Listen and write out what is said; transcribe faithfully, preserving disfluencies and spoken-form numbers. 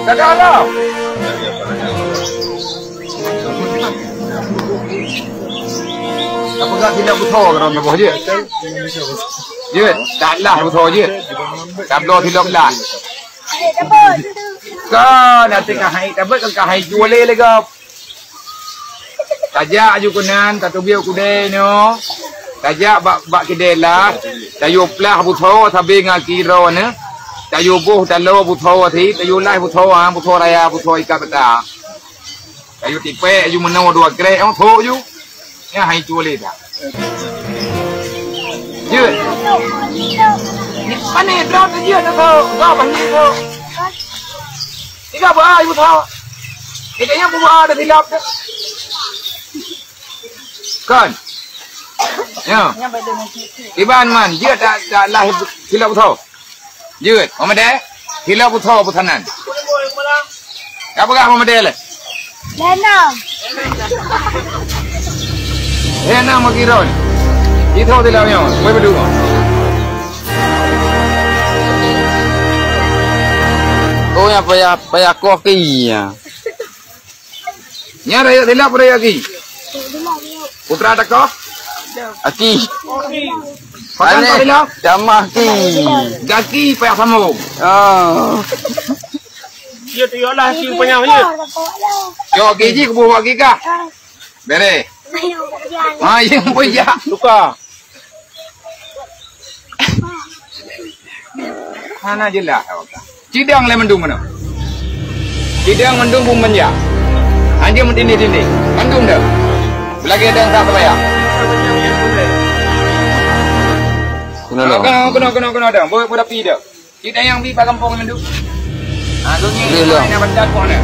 Dadah lah. Apa gak tidak betul kalau nak buat je? Je, tak lah betul je. Tak betul tidak lah. Kan nanti kahai, tapi kan kahai jual lagi. Tajak aju keunan, tateubiet kudée nyoe. Tajak bak, bak kidée lah. Tayue plah butho sabe ngon kiro nyoe. Tayue boh taloe butho sit, tayue laih butho, ha, butho raya, butho ikat bata. Tayue tipék aju meunoe dua krek, oh, thok ju. Nyan hai cu lé dah. Jeuet. Pane droe jeuet na thok, gop hai thok. Tiga bah ibu thok. Kita nyang bubuha ada silap tu. Kon. Ya. Iban man, dia tak, tak lah silap thok. Jeuet, Muhammad eh? Silap thok peusanan. Ka peugah Muhammad eh leh? Lenam. Lenam meukiron. Itu silap nyoe, wei bedu. Oh, yang payah, payah koh ke iya. Nyan rayeuk silap, rayeuk aki. Putra teuka? Aki. Pakan aneh. Silap? Jamah aki. Gaki payah sambung. Ah. Ya tu ialah aki payah ya. Yo aki ji kubu bak gigah. Bere. Ha, yang pun ya. Luka. Hana jeulaih awak. Cidong lé mandum mana? Cidong mandum bumanja. Anjing mentindih-tindih. Mandum dah. Lagi ada yang tak terbayar. Kena dah. Kena, kena, kena, kena dah. Boleh, boleh pi dah. Kita yang bi pakai kampung mandum. Ha, tu ni. Boleh lah. Nak baca kau ni.